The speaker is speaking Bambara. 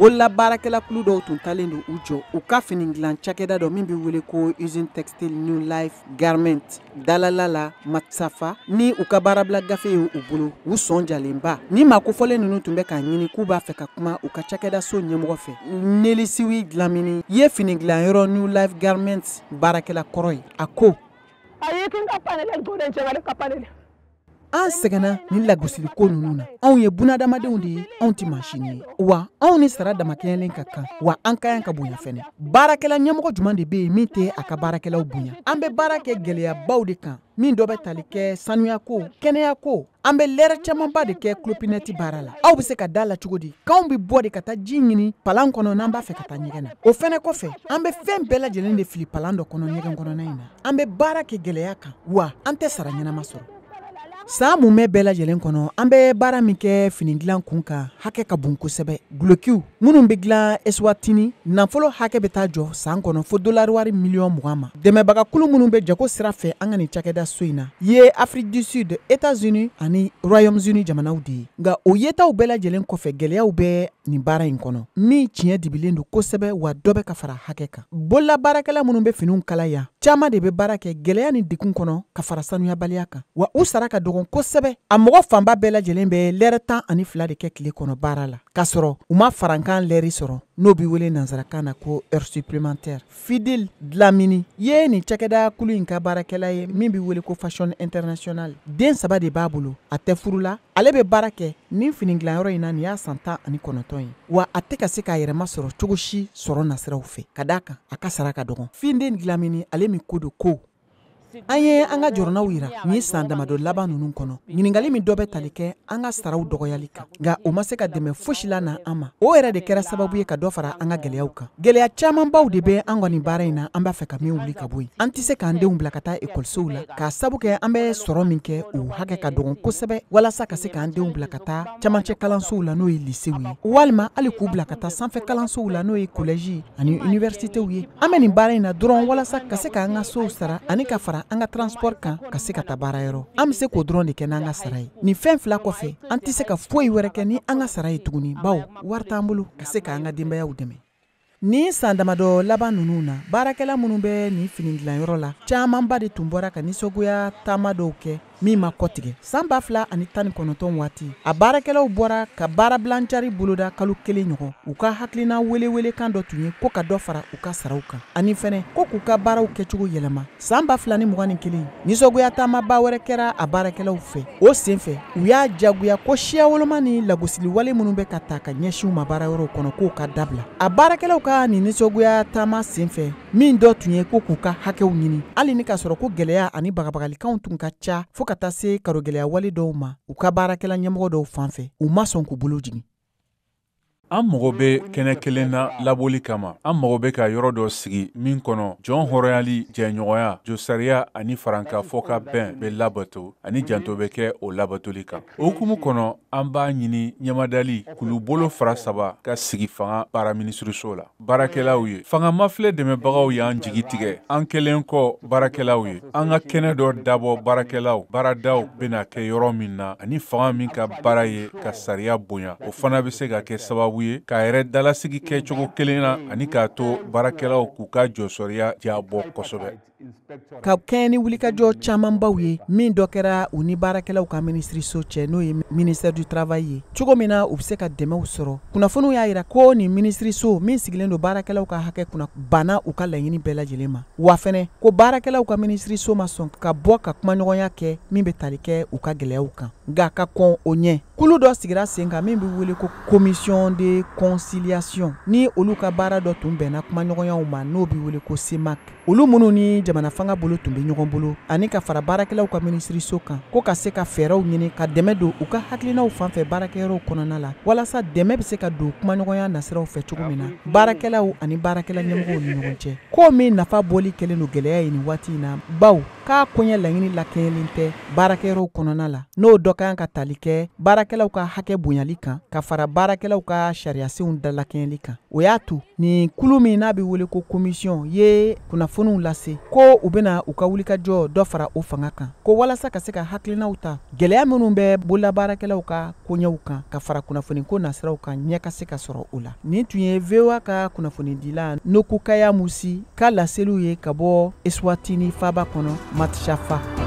Bolola baarakɛlakulu dɔw tun talen don u jɔ u ka fini dilan cakɛda dɔ min bɛ wele ko Usine Textile New Life Garment dalala la Matsafa ni u ka baarabila gafe ye u bolo, u sɔn jalenba. Ni maa kofɔlen ninnu tun bɛ k'a ɲini k'u b'a fɛ ka kuma u ka cakɛdaso ɲɛmɔgɔ fɛ. Nelisiwi Dlamini ye fini dilanyɔrɔ New Life Garment baarakɛla kɔrɔ ye. A ko: An sɛgɛnna ni lagosiliko ninnu na. Anw ye bunadamadenw de ye, anw tɛ mansin ye, wa anw ni sara damakɛɲɛlen ka kan, wa an ka kan ka bonya fɛnɛ. Baarakɛla ɲɛmɔgɔ jumɛn de bɛ yen min tɛ a ka baarakɛlaw bonya? An bɛ baara kɛ gɛlɛyabaw de kan, min dɔ bɛ tali kɛ sanuyako, kɛnɛyako. An bɛ lɛrɛ camanba de kɛ clopinette baara la. Aw bɛ se ka da la cogo di k'anw bɛ bɔ de ka taa ji ɲini palan kɔnɔ n'an b'a fɛ ka taa ɲɛgɛn na? O fɛnɛ kɔfɛ, an bɛ fɛn bɛɛ lajɛlen de fili palan dɔ kɔnɔ ɲɛgɛn kɔnɔna in na. An bɛ baara kɛ gɛlɛya kan, wa an tɛ sara ɲɛnama sɔrɔ. San mumɛ bɛɛ lajɛlen kɔnɔ, an bɛ baara min kɛ fini dilan kun kan, hakɛ ka bon kosɛbɛ. Dulokiw minnu bɛ dilan Eswatini, nafolo hakɛ bɛ taa jɔ san kɔnɔ fo dolari wari miliyɔn 20 ma. Dɛmɛbagakulu minnu bɛ jago sira fɛ an ka nin cakɛda so in na ye Afrique du Sud, États-Unis ani Royaume-Uni jamanaw de ye. Nka o yetaw bɛɛ lajɛlen kɔfɛ, gɛlɛyaw bɛ nin baara in kɔnɔ min tiɲɛ dibilen don kosɛbɛ, wa dɔ bɛ ka fara hakɛ kan. Bolola baarakɛla minnu bɛ finiw kala yan, caman de bɛ baara kɛ gɛlɛya ni degun kɔnɔ ka fara sanuyabaliya kan, wa u sara ka dɔgɔn kosɛbɛ. A mɔgɔ fanba bɛɛ lajɛlen bɛ lɛrɛ 12 de kɛ tile kɔnɔ baara la, k'a sɔrɔ u ma farankan lɛri sɔrɔ, n'o bɛ wele nansarakan na ko heure supplémentaire. Fidel Dlamini ye nin cakɛda kulu in ka baarakɛla ye min bɛ wele ko Fashion International. Den saba de b'a bolo, a tɛ furu la. Ale bɛ baara kɛ nin fini dilanyɔrɔ in na nin y'a san 19 ye, wa a tɛ ka se k'a yɛrɛma sɔrɔ cogo si sɔrɔ nasiraw fɛ, ka d'a kan a ka sara ka dɔgɔn. Fidel Dlamini, ale min ko don ko: An ye an ka jɔrɔnaw yira nin san damadɔ laban ninnu kɔnɔ, ɲininkali min dɔ bɛ tali kɛ an ka saraw dɔgɔyali kan, nka o ma se ka dɛmɛ fosi la na an ma. O yɛrɛ de kɛra sababu ye ka dɔ fara an ka gɛlɛyaw kan. Gɛlɛya camanbaw de bɛ an kɔni baara in na, an b'a fɛ ka min wuli ka bɔ yen. An tɛ se k'an denw bila ka taa ekɔlisow la, k'a sabu kɛ an bɛ sɔrɔ min kɛ, o hakɛ ka dɔgɔn kosɛbɛ walasa ka se k'an denw bila ka taa camancɛ kalansow la, n'o ye lycéew ye, walima hali k'u bila ka taa sanfɛ kalansow la, n'o ye collège ani universitéw ye. An bɛ nin baara in na dɔrɔn walasa ka se k'an ka sow sara ani ka fara an ka transport kan ka se ka taa baara yɔrɔ. An bɛ se k'o dɔrɔn de kɛ n'an ka sara ye. Nin fɛn fila kɔfɛ, an tɛ se ka foyi wɛrɛ kɛ ni an ka sara ye tuguni, bawo wari t'an bolo ka se k'an ka denbayaw dɛmɛ. Nin san damadɔ laban ninnu na, baarakɛla minnu bɛ nin fini dilanyɔrɔ la, camanba de tun bɔra ka nisɔngoya taama dɔw kɛ min ma kɔtigɛ. San 2019 waati, a baarakɛlaw bɔra ka baarabilancari boloda kalo kelen ɲɔgɔn. U ka hakilina welewelekan dɔ tun ye ko ka dɔ fara u ka saraw kan, ani fɛnɛ ko k'u ka baaraw kɛcogo yɛlɛma. San 2021, nisɔngoya taamaba wɛrɛ kɛra a baarakɛlaw fɛ. O senfɛ, u y'a jagoya ko siya woloma ni lagosiliwale minnu bɛ ka ta ka ɲɛsin u ma baarayɔrɔw kɔnɔ, k'o ka dabila. A baarakɛlaw ka nin nisɔngoya taama senfɛ, min dɔ tun ye ko k'u ka hakɛw ɲini, hali ni k'a sɔrɔ ko gɛlɛya ani bagabagalikanw tun ka ca fo ka taa se karogɛlɛya wale dɔw ma u ka baarakɛla ɲɛmɔgɔ dɔw fan fɛ, u ma sɔn k'u bolo jigin. An mago bɛ kɛnɛ kelen na labɔli kama. An mago bɛ ka yɔrɔ dɔ sigi min kɔnɔ jɔn hɔrɔnyali, jɛɲɔgɔnya, josariya ani farankafɔ ka bɛn bɛ labato ani janto bɛ kɛ o labatoli kan. O hukumu kɔnɔ, an b'a ɲini ɲɛmadali kulubolo fara saba ka sigi fanga baara minisiriso la baarakɛlaw ye. Fanga mafilɛ dɛmɛbagaw y'an jigi tigɛ. An kɛlen kɔ baarakɛlaw ye, an ka kɛnɛ dɔ dabɔ baarakɛlaw baaradaw bɛna kɛ yɔrɔ min na, ani fanga min ka baara ye ka sariya bonya, o fana bɛ se ka kɛ sababu ye k'a yɛrɛ dalasigi kɛcogo kelen na ani k'a to baarakɛlaw k'u ka jɔsɔriya jabɔ kosɛbɛ. Ka kɛɲɛ ni wulikajɔ camanbaw ye, min dɔ kɛra u ni baarakɛlaw ka minisiriso cɛ, n'o ye ministère du travail ye, cogo min na u bɛ se ka dɛmɛw sɔrɔ. Kunnafoniw y'a yira ko nin minisiriso min sigilen don baarakɛlaw ka hakɛ kunna banna u ka laɲini bɛɛ lajɛlen ma, wa fɛnɛ ko baarakɛlaw ka minisiriso ma sɔn ka bɔ ka kumaɲɔgɔnya kɛ min bɛ tali kɛ u ka gɛlɛyaw kan. Nka ka kɔn o ɲɛ, kulu dɔ sigira sen kan min bɛ wele ko commission de conciliation, ni olu ka baara dɔ tun bɛnna kumaɲɔgɔnyaw ma, n'o bɛ wele ko CEMAC. Olu minnu ni jamana fanga bolo tun bɛ ɲɔgɔn bolo ani ka fara baarakɛlaw ka minisiriso kan, ko ka se ka fɛɛrɛw ɲini ka dɛmɛ don u ka hakilinaw fanfɛ baarakɛyɔrɔw kɔnɔna la, walasa dɛmɛ bɛ se ka don kumaɲɔgɔnya nasiraw fɛ cogo min na baarakɛlaw ani baarakɛla ɲɛmɔgɔw ni ɲɔgɔn cɛ. Ko min nafa bɔli kɛlen don gɛlɛya ye nin waati in na, bawo K'a koɲɛ laɲini lakɛɲɛlen tɛ baarakɛyɔrɔw kɔnɔna la, n'o dɔ ka kan ka tali kɛ baarakɛlaw ka hakɛ bonyali kan, ka fara baarakɛlaw ka sariyasenw dalakɛɲɛli kan. O y'a to nin kulu min n'a bɛ wele ko commission ye kunnafoniw lase ko u bɛna u ka wulikajɔ dɔ fara o fanga kan, ko walasa ka se ka hakilinaw ta gɛlɛya minnu bɛ bololabaarakɛlaw ka koɲɛw kan, ka fara kunnafoniko nasiraw kan, ɲɛ ka se ka sɔrɔ o la. Nin tun ye VOA ka kunnafonidila Nokukaya Musi ka laseliw ye ka bɔ Eswatini faaba kɔnɔ, Matshafa.